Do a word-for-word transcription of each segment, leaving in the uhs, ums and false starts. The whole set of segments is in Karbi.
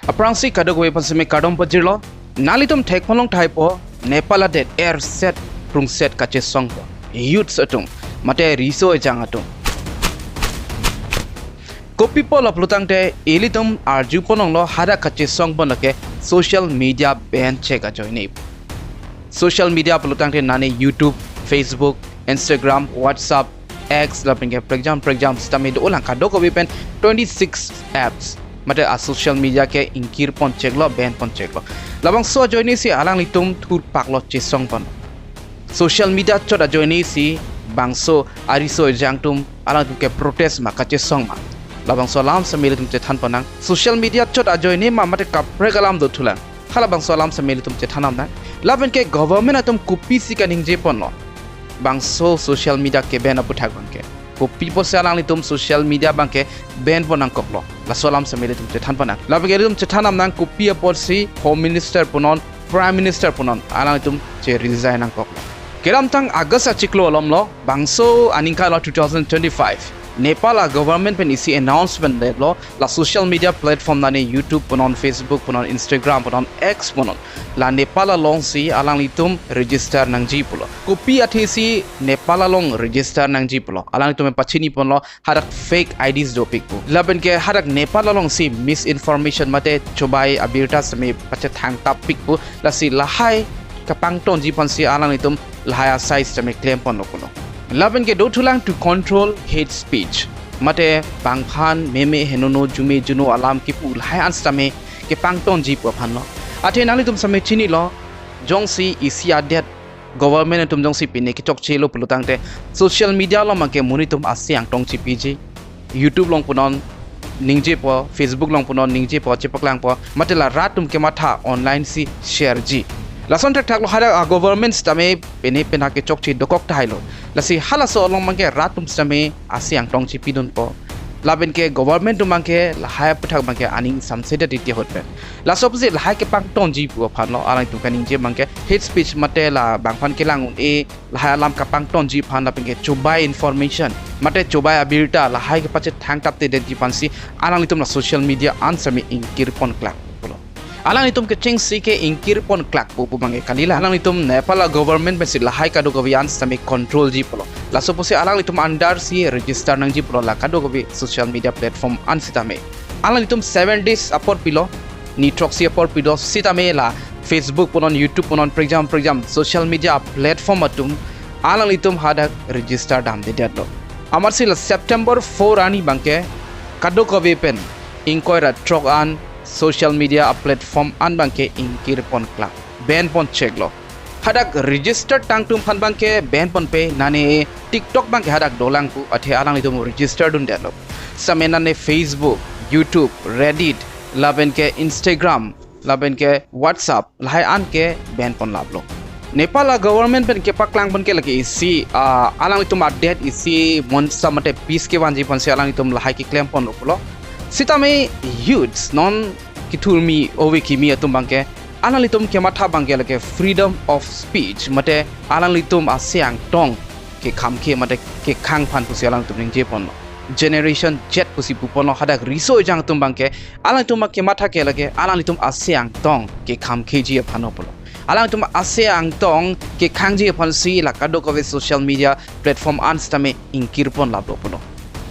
Aphrangsi kadokave aphan seme kardom pajirlo. Nanglitum thekponlong thaipo, Nepal adet erset prungset kachesongpo youths atum mate riso ejang atum. Kopi apotlo pulotangte ilitum arjuponlonglo hadak kachesongpon lake social media ban chek ajoine. Social media pulotangte nane YouTube, Facebook, Instagram, WhatsApp, X lapen ke prekjam prekjam sitame dolang, kadokave pen twenty-six apps mate a social media ke ingkirpon cheklo, banpon cheklo. Labangso ajoine si alanglitum thurpaklo chesongpon. Social media chot ajoine si bangso ariso ejang atum alangtum ke protest ma kachesong ma, labangso alam seme ilitum chethanpon nang. Social media chot ajoine ma mate kaprek alam dothulang, halabangso alam seme ilitum chethan nang. Lapen ke government atum kopisi kaningjeponlo bangso social media ke ban aputhak abangke? Kopi apotsi alanglitum social media abangke banpon nangkoklo, laso alam seme ilitum chethanpon nang. Lapen ke ilitum chethan nang kopi apotsi Home Minister punon, Prime Minister punon alanglitum che resign nangkoklo. Kedamtang August achiklo alomlo, bangso aningkanlo two thousand twenty-five, Nepal a government pen isi announcement detlo, la social media platform nane YouTube punon, Facebook punon, Instagram punon, X punon, la Nepal alongsi alanglitum register nangji pulo. Kopi athesi Nepal along register nangji pulo? Alanglitum pachiniponlo hadak fake I Ds dopik pu. Lapen ke hadak Nepal alongsi misinformation mate chobai abirta seme pachethangtap pik pu. Lasi lahai kapangtongji aphansi alanglitum lahai asai seme klemponlo pulo. Lapen ke dothulang to control hate speech mate bangphan meme henono jume juno alam kipu lahai an sitame kepangtongji pu aphanlo. Athe nanglitum seme chinilo, jongsi isi adet government atum jongsi pine kechokchelo pulotangte social media along abangke monit atum ase angtong chipiji. YouTube along punon ningjepo, Facebook along punon ningjepo, chepaklangpo, mate la rat atum kematha online si share ji. Lason thakthaklo, hadak a government sitame pine pine kechokche dokok tahailo. Lasi halaso along abangke rat atum sitame ase angtong chipidunpo. Lapen ke government atum abangke lahai aputhak abangke aning samsedet titi ahut pen. Laso pusi lahai kepangtongji pu aphanlo alanglitum kaningje abangke, hate speech mate la bangphan kelang un-e lahai alam kapangtongji aphan lapen ke chobai information mate chobai abirta lahai kepachethangtaptedetji aphansi alanglitum la social media an seme ingkirpon klak pulo. Alanglitum kechengsi ke ingkirpon klak pu pu abangke kalila, alanglitum Nepal a government pensi lahai kadokave an seme control ji pulo. Laso pusi alanglitum under si register nangji pulo la kadokave social media platform an sitame. Alanglitum seven days apor pilo, ni throksi apor pilo sitame la Facebook punon, YouTube punon, prekjam prekjam social media platform atum alanglitum hadak register damdedetlo. Amatsi la September four arni abangke kadokave pen ingkoi ra throk an social media a platform an abangke ingkirpon klak, banpon cheklo. Hadak register tangtum aphan abangke banponpe, nane TikTok abangke hadak dolang pu, athe alanglitum register dundetlo. Same nane Facebook, YouTube, Reddit, lapen ke Instagram, lapen ke WhatsApp, lahai an ke banpon laplo. Nepal a government pen kepaklangpon ke lake isi, ah, alanglitum adet isi monsa mate peace kevanji aphansi alanglitum lahai keklemponlo pulo. Sitame youths non kithurmi ove kimi atum abangke, alanglitum kematha abangke lake freedom of speech mate alanglitum ase angtong kekhamkhe mate kekhang aphan pusi alanglitum ningjeponlo. Generation Z pusi puponlo, hadak riso ejang atum abangke, alanglitum kematha ke lake alanglitum ase angtong kekhamkheji aphanlo pulo. Alanglitum ase angtong kekhangji aphansi la kadokave social media platform an sitame ingkirpon laplo pulo.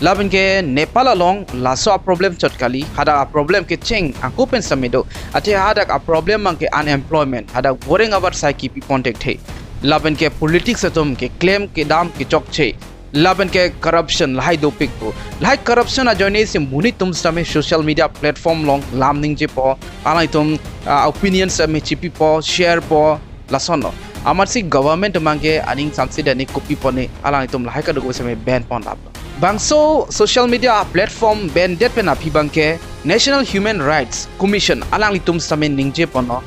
Lapen ke Nepal along laso a problem chot kali, hadak a problem kecheng ako pen sitame do. Athe hadak a problem abangke unemployment, hadak boreng avarsai kipipon thekthe. Lapen ke politics atum keklem kedam kechokche. Lapen ke corruption lahai dopik pu. Lahai corruption ajoine si monit atum sitame social media platform along lam ningjepo, alanglitum, ah, opinion sitame chipipo, sharepo, lasonlo. Amatsi government atum abangke aning samsedet ne kopi apot ne alanglitum lahai kadokave sitame banpon laplo. Bangso social media platform bandet pen aphi abangke National Human Rights Commission alanglitum sitame ningjeponlo,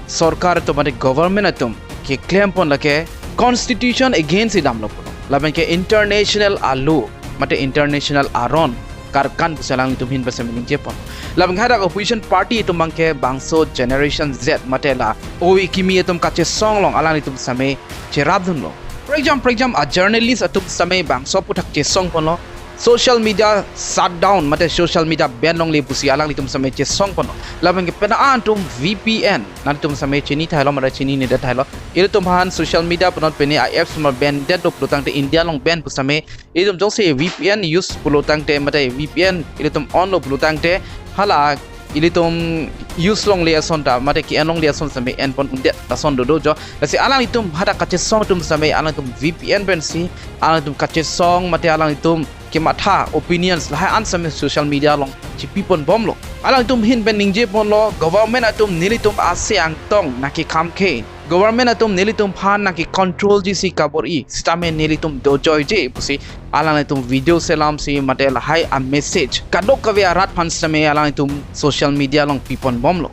sorkar atum mate government atum keklempon lake constitution against si damlo pulo. Lapen ke international a law mate international aron karkan pusi alanglitum ahin pen sitame ningjepon. Lapen hadak opposition party atum abangke bangso Generation Z mate la ove kimi atum kachesong along alanglitum sitame cherapdunlo. Prekjam prekjam a journalist atum sitame bangso aphuthak chesongponlo. social media shutdown mate social media ban longle pusi alanglitum sitame chesong ponlo. Lapen ke penang an atum V P N, nanglitum sitame chini thailo mate chinine det thailo. Ilitum aphan social media punon pine a-apps ma ban detlo pulotangte, India along ban pu sitame, ilitum jongsi V P N use pulotangte mate V P N ilitum onlo pulotangte, hala ilitum use longle ason ta mate ke-en longle ason sitame enpon undet lason dodo jo. Lasi alanglitum hadak kachesong atum sitame alanglitum V P N pensi alanglitum kachesong mate alanglitum kematha, opinions lahai an sitame social media along chipi ponbomlo. Alanglitum ahin pen ningje ponlo, government atum nelitum ase angtong nangkekhamkhe, government atum nelitum aphan nangkecontrolji si kabor-i sitame nelitum dojoije pusi alanglitum video selamsi mate lahai a-message kadokave arat aphan sitame alanglitum social media along piponbomlo.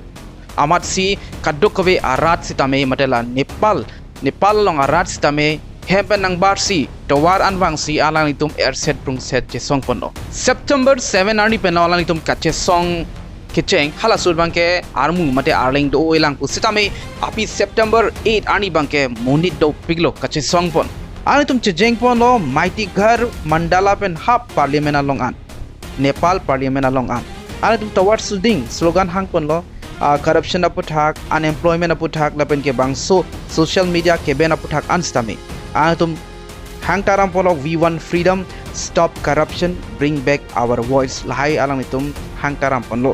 Amatsi kadokave arat sitame mate la Nepal, Nepal along arat sitame hem pen nangbarsi tovar anvangsi alanglitum erset prungset chesong ponlo. September seven arni pen alanglitum kachesong kecheng halaso abangke armu mate arleng do-oilang pu sitame, aphi September eight arni abangke monit dopiklo kachesong pon. Alanglitum chejeng ponlo Maitighar Mandala pen ha parliament along an, Nepal parliament along an. Alanglitum tovar suding slogan hang ponlo, ah, corruption aputhak, unemployment aputhak, lapen ke bangso social media ke-ban aputhak an sitame alanglitum hang taram ponlo, "We want freedom, stop corruption, bring back our voice," lahai alanglitum hang taram ponlo.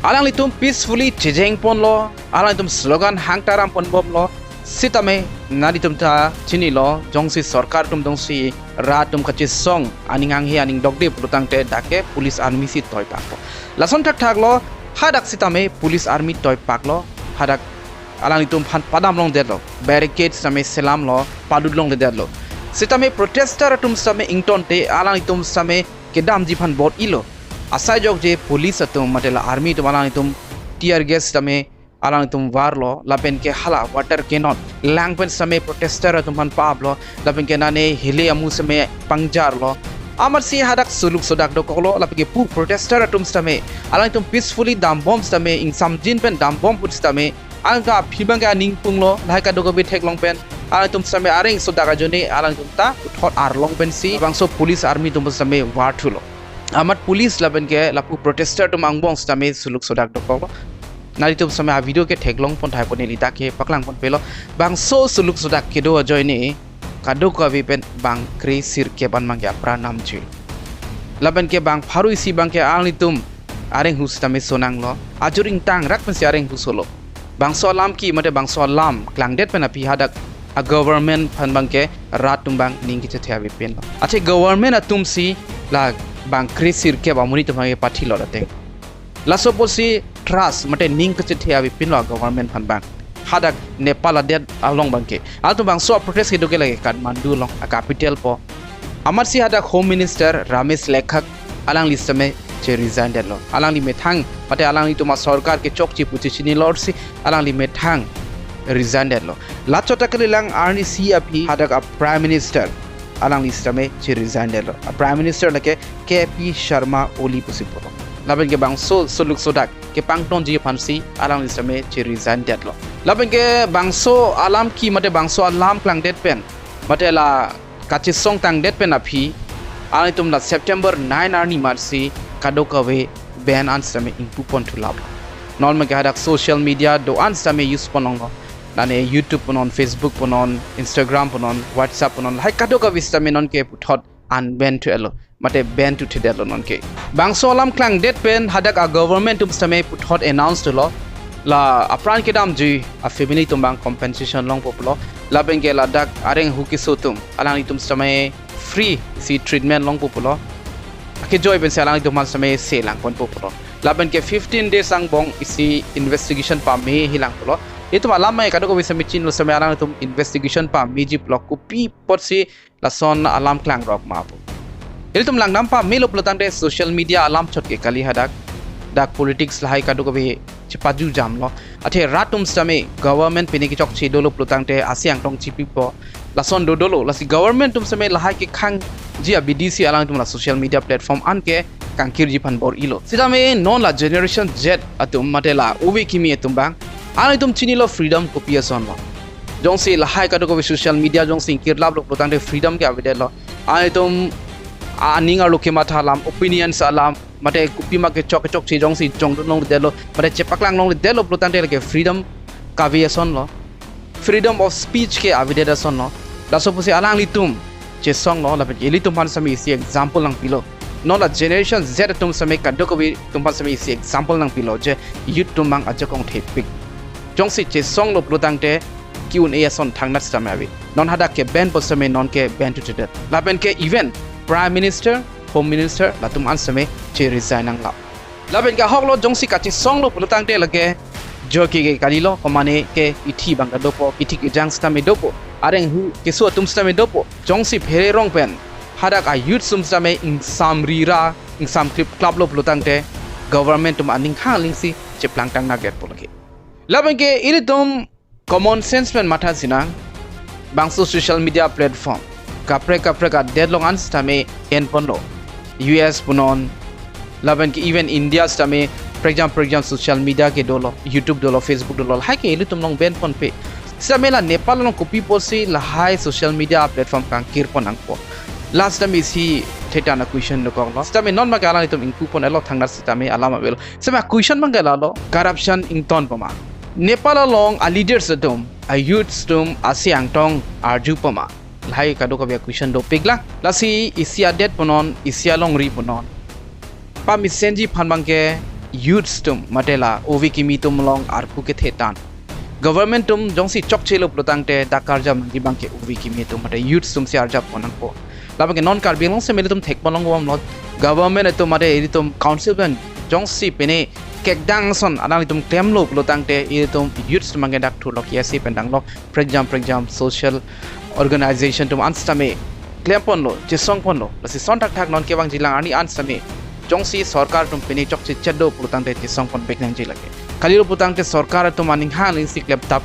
Alanglitum peacefully chejeng ponlo, alanglitum slogan hang taram ponbomlo. Sitame nanglitum ta chinilo, jongsi sorkar atum jongsi rat atum kachesong aning hanghe aning dokde pulotangte dak ke police army si toipakpo. Lason thakthaklo, hadak sitame police army toipaklo, hadak alanglitum aphan padam longdetlo, barricade sitame selamlo, padut longledetlo. Sitame protester atum sitame ingtonte alanglitum sitame kedamji aphan bor-ilo. Asai jokje police atum mate la army atum alanglitum tear gas sitame alanglitum varlo, lapen ke hala water cannon lang pen sitame protester atum aphan pa-aplo, lapen ke nane hele amu sitame pangjarlo. Amatsi hadak suluk sodak dokoklo, lapen ke pu protester atum sitame alanglitum peacefully dambom sitame, ingsamjin pen dambom pu sitame, alanglitum aphi abangke aning punglo, lahai kadokave theklong pen alanglitum sitame areng sodak ajoine alanglitum ta puthot arlong pensi bangso police army atum sitame varthulo. Amat police lapen ke lapu protester atum angbong sitame suluk sodak dokoklo. Nanglitum sitame a-video ke theklong pon thai pon neli dak ke paklang ponpelo. Bangso suluk sodak kedo ajoine kadokave pen bang kre sirkep an abangke apran namjui. Lapen ke bang pharo isi abangke alanglitum areng hu sitame sonanglo. Ajur ingtangrak pensi areng hu solo. Bangso alam ki mate bangso alam klangdet pen aphi hadak a-government aphan abangke rat atum abang ning kechethe avepinlo. Athe government atum si la bang kre sirkep amonit atum abangke pathilot ateng. Laso apotsi trust mate ning kechethe avepinlo a-government aphan abang. Hadak Nepal adet along abangke. Alangtum bangso a-protest kedo ke lake Kathmandu along, a-capital po. Amatsi hadak Home Minister Ramesh Lekhak alangli sitame che-resign detlo. Alangli methang mate alanglitum a-sorkar kechokche pu chechinilorsi alangli methang resign detlo. Lachot ta kalilang arnisi aphi hadak a-Prime Minister alangli sitame che-resign detlo. A-Prime Minister lake K P Sharma Oli pusi pulo. Lapen ke bangso suluk sodak kepangtongji aphansi alangli sitame che-resign detlo. Lapen ke bangso alam ki mate bangso alam klangdet pen mate la kachesong tangdet pen aphi, alanglitum la September nine arni matsi kadokave ban an sitame ingpu pon thulap. Non abangke hadak social media do-an sitame use pon longlo. Nane YouTube punon, Facebook punon, Instagram punon, WhatsApp punon, lahai kadokave sitame nonke puthot unban thu-etlo mate ban thu thedetlo nonke. Bangso alam klangdet pen hadak a-government atum sitame puthot announce thulo, la apran kedamjui a-family atum abang compensation longpo pulo. Lapen ke ladak areng hu keso atum alanglitum sitame free si treatment longpo pulo. Akejoi pensi alanglitum aphan sitame se langponpo pulo. Lapen ke fifteen days angbong isi investigation pame hilang pulo. Itum alam mai kadokave sitame chinilo sitame alanglitum investigation pameji pulo, kopi apotsi lason alam klangrok ma pu. Ilitum langdam pamelo pulotangte social media alam chot ke kali hadak. Dak politics lahai kadokave chepaju jamlo. Athe rat atum sitame government pine kechokche dolo pulotangte ase angtong chipipo. Lason dodolo, lasi government atum sitame lahai kekhangji abidi si alangtum la social media platform anke kangkirji aphan bor-ilo. Sitame non la Generation Z atum mate la ove kimi atum abang, alanglitum chinilo freedom kopi asonlo. Jongsi lahai kadokave social media jongsi ingkirlaplo pulotangte freedom ke avedetlo. Alanglitum aning arlo kematha alam, opinions alam, mate kopima kechok kechokche jongsi jongdun longledetlo, mate chepaklang longledetlo pulotangte lake freedom kave asonlo. Freedom of speech ke avedet asonlo. Laso pusi alanglitum chesonglo, lapen ilitum aphan sitame isi example nangpilo. Non la Generation Z atum sitame kadokave atum aphan sitame isi example nangpilo je youth atum abang ajakong thepik. Jongsi chesonglo pulotangte ke-un-e ason thangnat sitame ave. Non hadak ke ban pu sitame non ke ban thuthedet. Lapen ke even Prime Minister, Home Minister latum an sitame che-resign nanglap. Lapen ke ahoklo jongsi kachesonglo pulotangte lake joike ke kalilo, komane ke kithi abang ta dopo, kithi kejang sitame dopo, areng hu keso atum sitame dopo. Jongsi phererong pen hadak a-youth atum sitame ingsamri ra, ingsamklip klaplo pulotangte government atum aning hang alingsi cheplangtang nangdetpo lake. Lapen ke ilitum common sense pen matha sinang, bangso social media platform kaprek kaprek adet along an sitame enponlo. U S punon, lapen ke even India sitame prekjam prekjam social media ke dolo, YouTube dolo, Facebook dolo, lahai ke ilitum along ban ponpe. Sitame la Nepal along kopi pusi lahai social media platform kangkir pon nangpo? La sitame isi thetan a-question dokoklo. Sitame non ma ke alanglitum ingpu pon elo thangnat sitame alam avelo. Sitame a-question abang ke lalo, corruption ingtonpo ma? Nepal along a-leaders atum, a-youths atum ase angtong arjupo ma? Lahai kadokave a-question dopiklang. Lasi isi adet punon, isi alongri punon, pamesenji aphan abang ke youths atum mate la ove kimi atum along arpu kethe tan. Government atum jongsi chokchelo pulotangte dak karjap nangji abang ke ove kimi atum mate youths atumsi arjap pon nangpo. Lapen ke non Karbi Anglong sitame ilitum thekpon longbomlo. Government atum mate ilitum council pen jongsi pine kekdang ason alanglitum klemlo pulotangte ilitum youths atum abang ke dak thurlo, K S A pen danglo, prekjam prekjam social organization atum an sitame klemponlo, chesongponlo. Lasi ason thakthak non kevangjilang arni an sitame jongsi sorkar atum pine chokche chet do pulotangte chesongpon vek nangji lake. Kalilo pulotangte sorkar atum aning hang alingsi klemtap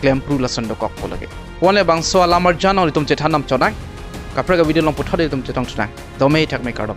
klempru lason dokokpo lake. Pon le bangso alam arjan along ilitum chethan nam chonang. Kaprek a-video along puthot ilitum chetong chonang. Dome thakme, kardom.